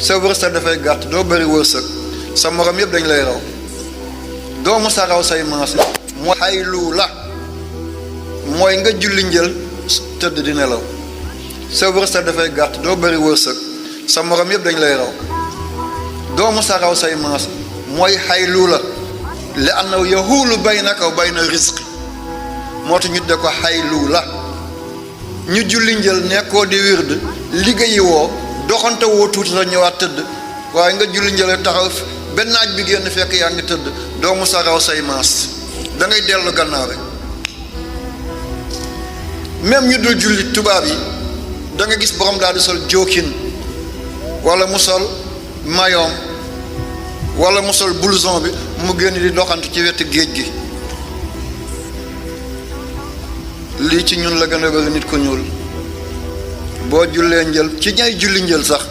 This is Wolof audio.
sa wërsëg dafay gàtt doo bëri wërsëg sa morom yëpp dañ lay raw doo mos a raw say maas mooy xaylu la mooy nga julli njël tëdd di nelaw sa wërsëg dafay gàtt doo bëri wërsëg sa morom yëpp dañ lay raw doo mos a raw say maas mooy xaylu la li annahu yahuulu baynaka wa bayna rizqi moo tax ñu de ko xaylu la ñu julli njël nekkoo di wird liggéeyi woo doxante woo tuuti la ñëwaat tëdd waaye nga julli njël taxaw benn naaj bi génn fekk yaa ngi tëdd doo mos a raw say maas da ngay dellu gannaaw rek même ñu dul julli tubaab yi da nga gis borom daal di sol jookin wala mu sol mayoom wala mu sol blouson bi mu génn di doxantu ci wetu géej gi lii ci ñun la gën a bëri nit ko ñuul boo jullee njël ci ñay julli njël sax